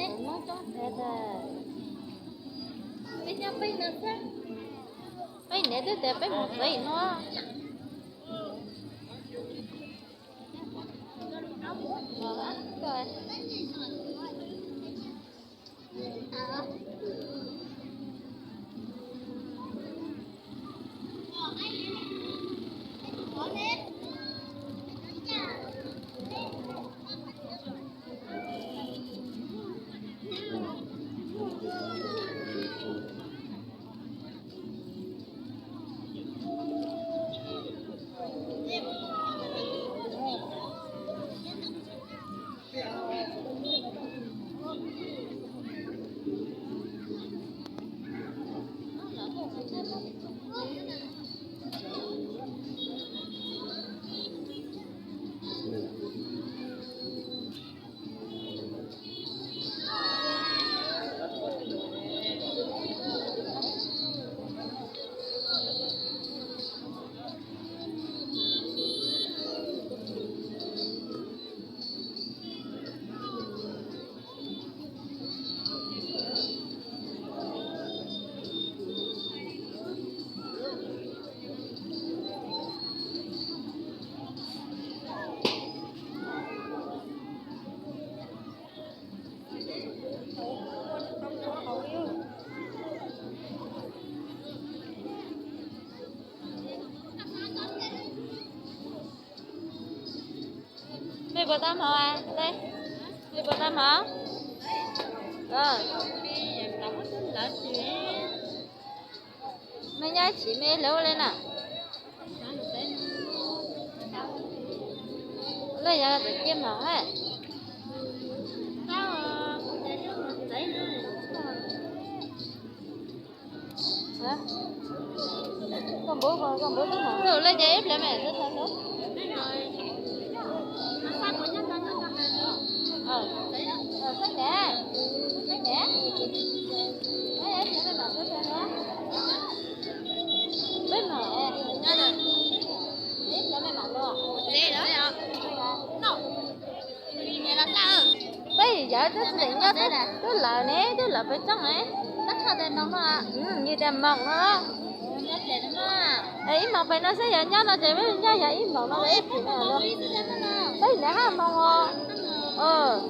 Peb nyob peb no xwb. Peb niam twb tias peb mus tsev no. Mej puas tau mov? Mej puas tau mov? Mej nyob ib chim mej hlawv ua le na. Lawv yog txawm cia mov hab. Koj npau, koj npau tub mov. Lawv ces ib pliag mej txawj txawj hlawv. Xeeb ntiag, xeeb ntiag. Peb mam, ib pliag mej mam los. Peb yawm twb tseem nyob, twb lawm ne, twb lawm pem tsooj ne. Yog tias moos no, ib moos pem no xwb, yog nyob no ces peb nyob yog ib moos no ib chim no los. Peb ntawd hab moos os.